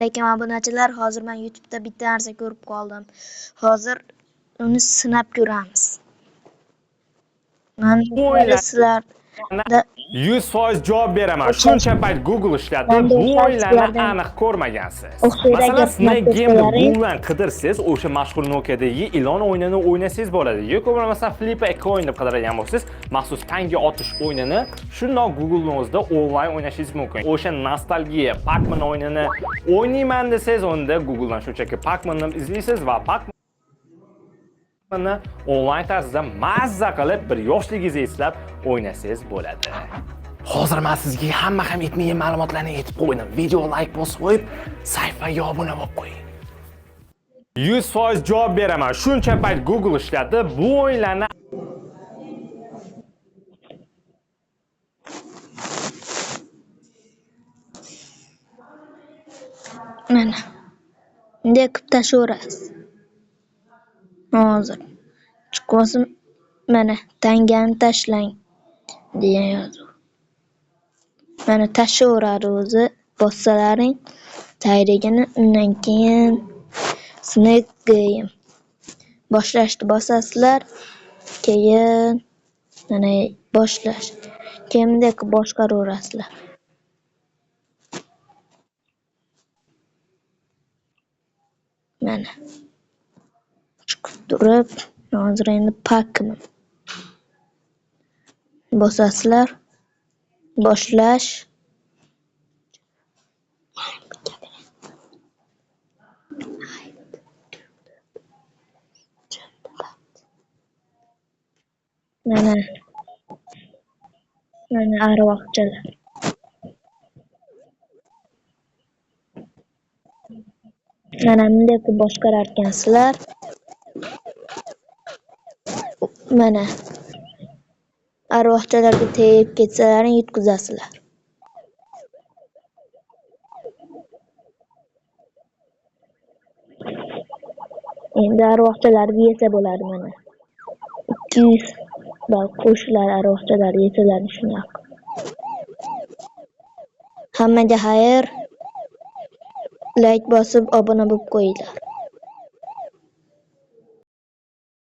Alaykum obunachilar, hozir men YouTube'da bitta narsa ko'rib qoldim. Hozir uni sinab ko'ramiz. Man O'yla- sizlarda 100% javob beraman. Shuncha payt Google ishlatib, Manda bu o'xshab o'yinlarni sizlardan aniq ko'rmagansiz. o'xshaydigan Masalan, Snake Game'ni narsalarning- Google'dan qidirsangiz, o'sha mashhur Nokia'dagi ilon o'yinini o'ynasangiz bo'ladi. Yoki bo'lmasa Flip a Coin deb qidiradigan bo'lsangiz, maxsus tanga otish o'yinini shundoq Google'ning o'zida onlayn o'ynashingiz mumkin. O'sha nostalgiya Pac-Man o'yinini o'ynayman desangiz, unda Google'dan shunchaki Pac-Manni izlaysiz va Pac-Man Ni onlayn tarzda mazza qilib bir yoshligingizni eslab o'ynasangiz bo'ladi. Hozir men sizga hamma ham yetmagan ma'lumotlarni aytib qo'ydim. Video like bosib qo'yib, sayfaga obuna bo'lib qo'ying. 100% javob beraman. Shuncha payt Google ishlatib, bu o'yinlarni Mana. Bunday qilib tashlayverasiz. Hozir chiqib mana tangani tashlang degan yozuv. Mana tashlayveradi o'zi bossalaring tayrigini, undan keyin Snake Game boshlashni bosasizlar, keyin mana boshlash. Keyin bunday qilib boshqaraverasizlar. Mana chiqib turib, hozir endi Pac-Man bosasizlar, boshlash. Mana mana arvohchalar. Mana bunday qilib boshqararkansizlar. Mana arvohchalarga tegib ketsalaring yutqizasizlar. Endi arvohchalarni yesa bo'ladi mana. 200 ball qo'shilar arvohchalar yesalar shunaqa. Hammaga xayr. Like bosib obuna bo'lib qo'yinglar.